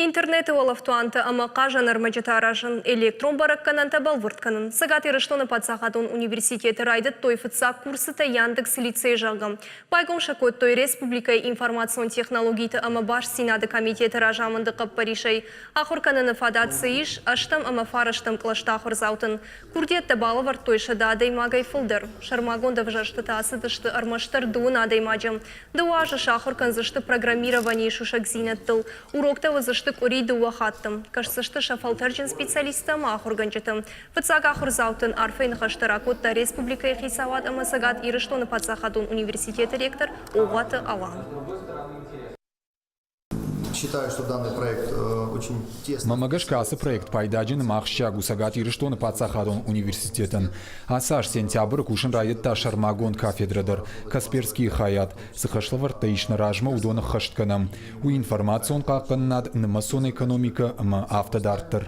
Интернеты уӕлӕфтуантӕ ӕмӕ хъазӕн ӕрмӕджытӕ аразын, электрон бӕрӕггӕнӕнтӕ бӕлвырд кӕнын. Цӕгат Ирыстоны паддзахадон университеты райдыдтой фыццаг курсытӕ Яндекс Лицей, зӕгъгӕ. Байгом сӕ кодтой республикӕйы информацион технологиты ӕмӕ бастдзинады комитеты разамынды хъӕппӕрисӕй. Ахуыр кӕныны фадат цы ис ӕстӕм ӕмӕ фарӕстӕм кълӕсты ахуырдзаутӕн. Курдиӕттӕ балӕвӕрдтой 100 адӕймагӕй фылдӕр. Сӕрмагонд ӕвзӕрстытӕ ацыдысты ӕрмӕстдӕр дыууын адӕймаджы. Дыууӕ азы сахуыр кӕндзысты программированийы сусӕгдзинӕдтыл. Уроктӕ уыдзысты къуыри дыууӕ хатты. Кӕсдзысты сӕ фӕлтӕрджын специалисттӕ ӕмӕ ахуыргӕнджыты. Фыццаг ахуырдзаутӕн арфӕйы ныхӕстӕ ракодта республикӕйы хицауад ӕмӕ Цӕгат Ирыстоны паддзахадон университеты ректор Огъуаты Алан. Считаю, что данный проект очень тесно. Мӕнмӕ гӕсгӕ ацы проект пайдаджын ӕмӕ ахсджиаг у Цӕгат Ирыстоны паддзахадон университетӕн. Ацы аз сентябры кусын райдыдта сӕрмагонд кафедрӕ дӕр, Касперскийы хайад. Цы хӕслӕвӕрдтӕ ис нӕ размӕ, уыдон ӕххӕст кӕнӕм. Уый информацион хъахъхъӕнынад, нымӕцон экономикӕ ӕмӕ афтӕ дарддӕр.